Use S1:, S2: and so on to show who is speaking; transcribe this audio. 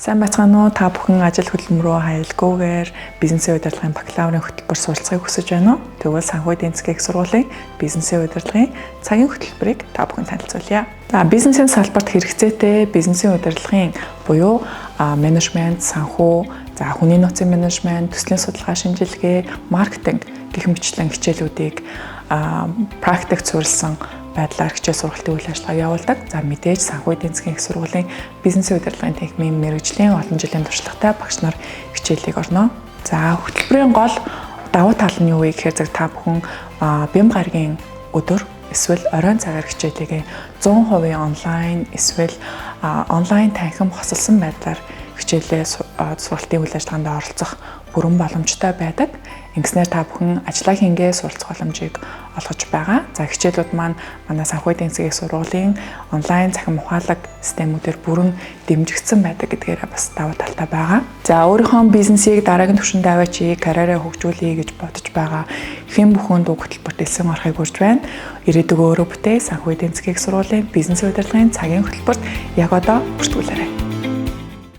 S1: Сайн байцгаана уу? Та бүхэн ажил хөдөлмөр рүү хаялгүйгээр бизнесийн удирдлагын бакалаврын хөтөлбөр суралцахыг хүсэж байна уу? Тэгвэл Санхүү эдийн засгийн их сургуулийн бизнесийн удирдлагын цагийн хөтөлбөрийг та бүхэн танилцуулъя. За, бизнесийн салбарт хэрэгцээтэй бизнесийн удирдлагын буюу менежмент, санхүү, за хүний нөөцийн менежмент, төслийн судалгаа шинжилгээ, маркетинг гэх мэтчлэн хичээлүүдийг практик суурилсан байдлаар хичээл сургалтын үйл ажиллагаа явуулдаг. За, мэдээж Санхүү эдийн засгийн их сургуулийн бизнесийн удирдлагын техникийн мэргэжлийн олон жилийн туршлагатай багш нар хичээлийг орно. За, хөтөлбөрийн гол давуу тал нь юу вэ гэхээр зэрэг та бүхэн бямба гарагийн өдөр эсвэл оройн цагаар хичээлийг 100% онлайн эсвэл онлайн танхим хосолсон байдлаар хичээлээ сургалтын үйл ажиллагаанд оролцох бүрэн боломжтой байдаг. Ингэснээр та бүхэн ажлаа хийнгээ суралцах боломжийг олгож байгаа. За, хичээлүүд маань манай Санхүү эдийн засгийн сургуулийн онлайн цахим ухаалаг системүүдээр бүрэн дэмжигдсэн байдаг гэдгээрээ бас давуу талтай байгаа. За, өөрийнхөө бизнесийг дараагийн түвшинд аваачъя, карьераа хөгжүүлье гэж бодож байгаа хэн бүхэн уг хөтөлбөрт элсэн орохыг урьж байна. Ирээдүгөө өөрөө бүтээ. Санхүү эдийн засгийн сургуулийн бизнесийн удирдлагын цагийн хөтөлбөрт яг одоо бүртгүүлээрэй.